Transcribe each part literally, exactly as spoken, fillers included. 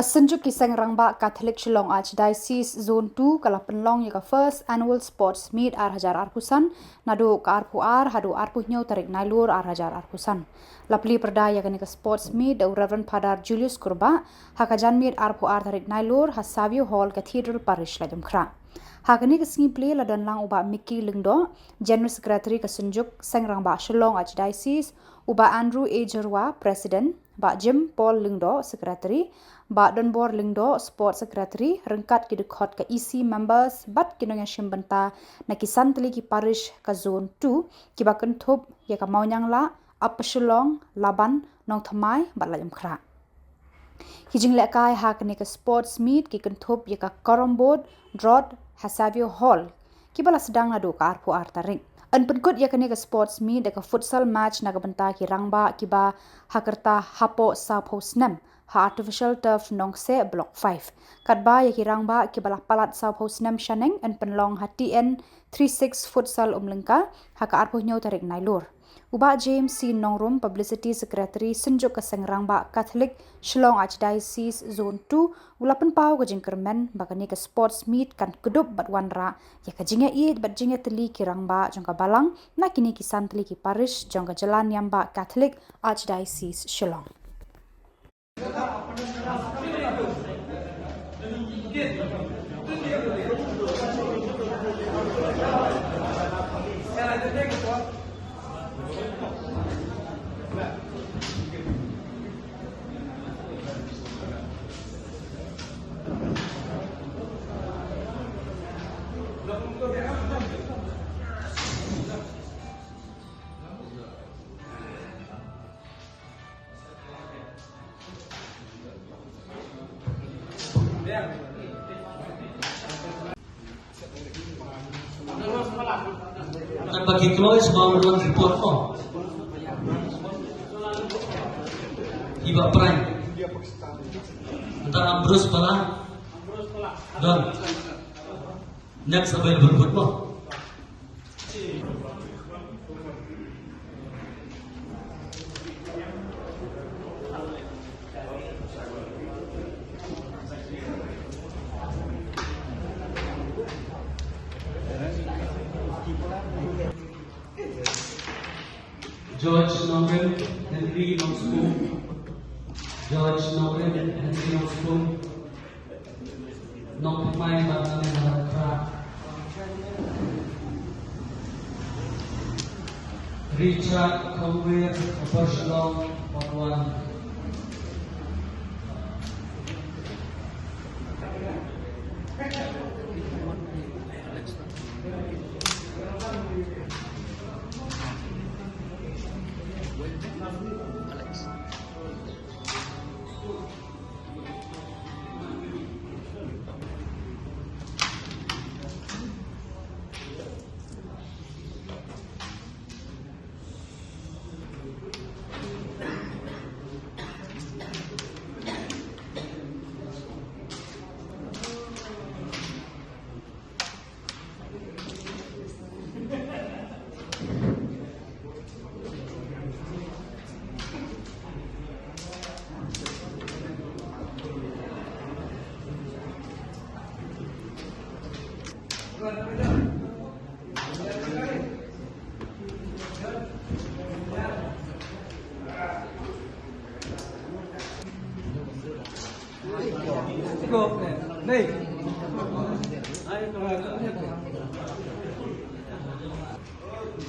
Ka Synjuk ki Seng Rangbah Catholic Shillong Archdiocese Zone two ka la pynlong ïa ka First Annual Sports Meet ar hajar arphew san, naduh ka arphew ar haduh arphew hynñiew tarik Nailur ar hajar arphew san. La plie pyrda ïa kane ka Sports Meet da u Reverend Father Julius Kurbah, ha ka janmiet arphew ar tarik Nailur, ha Savio Hall, Cathedral Parish, Laitumkhrah. Ha kane ka sngi plie la don lang u Bah Mickey Lyngdoh, General Secretary ka Synjuk Seng Rangbah Shillong Archdiocese, u Bah Andrew A Jyrwa, President, Bah Jim Paul Lyngdoh, Secretary, Bah Donbor Lyngdoh, Sports Secretary, ryngkat ki dkhot ka E C members bad ki nongïashim bynta na ki san tylli ki parish ka Zone two, kiba kynthup ïa ka Mawnianglah, Upper Shillong, Laban, Nongthymmai bad Laitumkhrah. Ki jinglehkai ha kane ka Sports Meet ki kynthup ïa ka Carrom Board, Drot, ha Savio Hall, kiba la sdang naduh ka arphew ar tarik. Yn pynkut ïa kane ka Sports Meet da ka Futsal Match na ka bynta ki rangbah kiba ha ka rta hapoh sawphew snem ha Artificial Turf Nongkseh, Block five. Katba ïa ki rangbah kiba la palat sawphew snem shaneng yn pynlong ha T N three six Futsal Umlyngka ha ka arphew hynñiew tarik Nailur. U Bah James C Nongrum, Publicity Secretary Synjuk ka Seng Rangbah Catholic Shillong Archdiocese Zone two, u la pynpaw ka jingkyrmen ba kane ka Sports Meet kan kdup bad wanrah ïa ka jingïaieit bad jingïatylli ki rangbah jong ka Balang na kine ki san tylli ki parish jong ka Jyllaniambah Catholic Archdiocese Shillong. Kan ba ki kloi shuwa ban wan report mo. Ki ba prank. Mynta Ambrose Pala. Don. Next available vote mo. George Nongrim, Henry Nongskun. George Nongrim, Henry Nongskun. Nongthymmai bad Nongthymmai. Richard Kongwir, Upper Shillong, Ward one.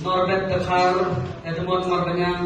Norbert Dkhar, Edmond Marbaniang.